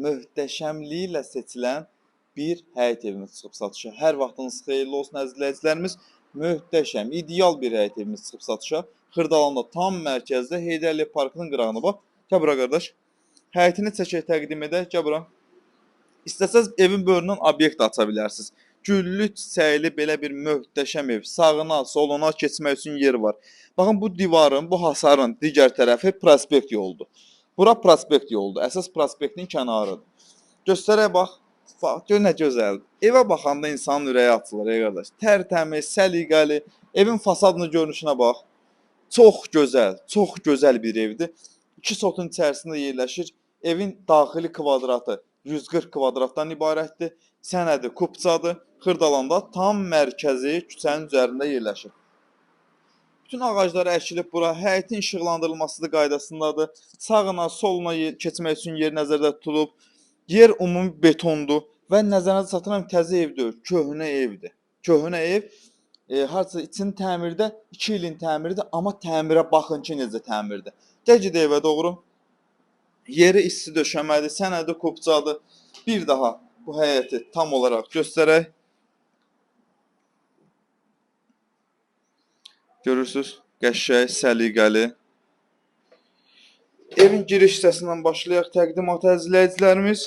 Möhtəşəmliyi ilə seçilən bir həyət evimiz çıxıb satışa. Hər vaxtınız xeyirli olsun əziz izləyicilərimiz. Möhtəşəm, ideal bir həyət evimiz çıxıb satışa. Xırdalanda tam mərkəzdə Heydər Əliyev parkının qırağına bax. Gəl bura qardaş. Həyətini çəkək təqdim edək. Gəl bura. İstəsəz evin böyründən obyekt aça bilərsiniz. Güllü, çiçəkli belə bir möhtəşəm ev. Sağına, soluna keçmək üçün yer var. Baxın bu divarın, bu hasarın digər tərəfi prospekt yoludur. Bura prospekt yoludur. Əsas prospektin kənarıdır. Göstərək bax. Bax, gör nə gözəldir. Evə baxanda insanın ürəyi açılır, ey qardaş. Tərtəmiz, səliqəli. Evin fasadının görünüşünə bax. Çox gözəl, çox gözəl bir evdir. 2 sotun içərisində yerləşir. Evin daxili kvadratı 140 kvadratdan ibarətdir. Sənədi kupçadır. Xırdalanda tam mərkəzi küçənin üzərində yerləşir. Bütün ağaclar əkilib bura, həyətin işıqlandırılması da qaydasındadır. Sağına, soluna keçmək üçün yer nəzərdə tutulub. Yer ümumi betondur və nəzərinizə çatdıram təzə ev deyil, köhnə evdir. Köhnə ev, harasa için təmirdə, 2 ilin təmiridir, amma təmirə baxın ki, necə təmirdir. Gəl gedək evə doğru. Yeri isti döşəmədir, sənədi kupçadır. Bir daha bu həyəti tam olaraq göstərək. Görürsüz, qəşəng, səliqəli. Evin giriş hissəsindən başlayaq təqdimata əziz izləyicilərimiz.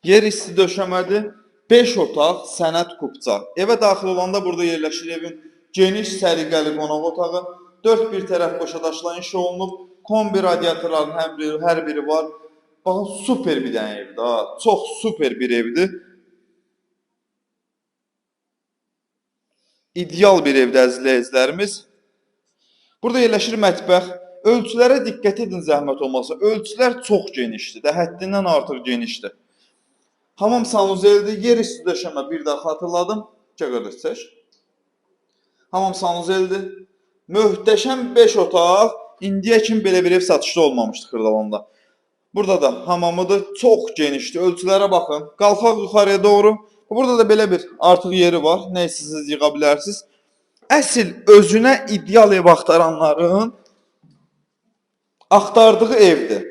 Yer isti döşəmədir. 5 otaq, sənəd kupça. Evə daxil olanda burada yerləşir evin geniş, səliqəli qonaq otağı. Dörd bir tərəf qoşa daşla inşa olunub. Kombi radiatorların hər biri var. Baxın, super bir dənə evdir ha. Çox super bir evdir. İdeal bir evdir əziz izləyicilərimiz. Burada yerləşir mətbəx. Ölçülərə diqqət edin zəhmət olmasa. Ölçülər çox genişdir də, həddindən artıq genişdir. Hamam sanuzelidir. Yer üstü döşəmə bir daha xatırladım. Gəl qardaş çək. Hamam sanuzelidir. Möhtəşəm 5 otaq. İndiyə kimi belə bir ev satışda olmamışdı Xırdalanda. Burada da hamamıdır. Çox genişdir. Ölçülərə baxın. Qalxaq yuxarıya doğru. Burada da belə bir artıq yeri var. Nə istəsiniz yığa bilərsiniz. Əsl özünə ideal ev axtaranların axtardığı evdir.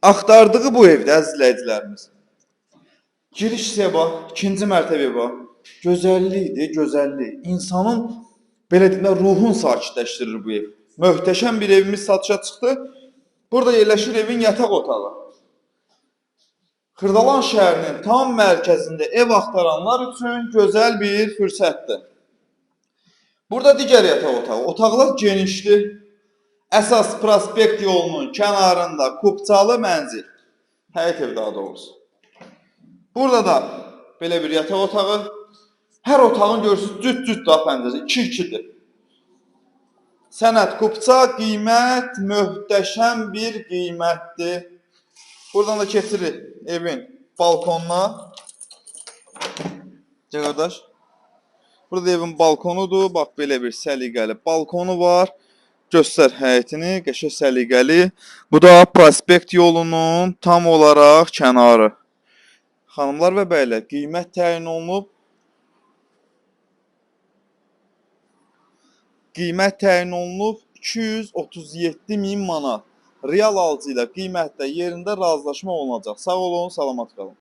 Axtardığı bu evdir əziz izləyicilərimiz. Giriş hissəyə bax, ikinci mərtəbəyə bax. Gözəllikdir, gözəllik. İnsanın belə deyim də ruhun sakitləşdirir bu ev. Möhtəşəm bir evimiz satışa çıxdı. Burada yerləşir evin yataq otağı. Xırdalan şəhərinin tam mərkəzində ev axtaranlar üçün gözəl bir fürsətdir. Burada digər yataq otağı. Otaqlar genişdir. Əsas prospekt yolunun kənarında kupçalı mənzil. Həyət ev daha doğrusu. Burada da belə bir yataq otağı. Hər otağın görürsünüz cüt-cüt daha pəncərəsi. 2-2-dir. Sənəd kupça, qiymət möhtəşəm bir qiymətdir. Buradan da keçirik evin balkonuna. Gəl qardaş. Burada evin balkonudur. Bax belə bir səliqəli balkonu var. Göstər həyətini, qəşəng səliqəli. Bu da prospekt yolunun tam olaraq kənarı. Xanımlar və bəylər, qiymət təyin olunub. Qiymət təyin olunub 237 min manat. Real alıcı ilə qiymətdə yerində razılaşma olunacaq. Sağ olun, salamat qalın.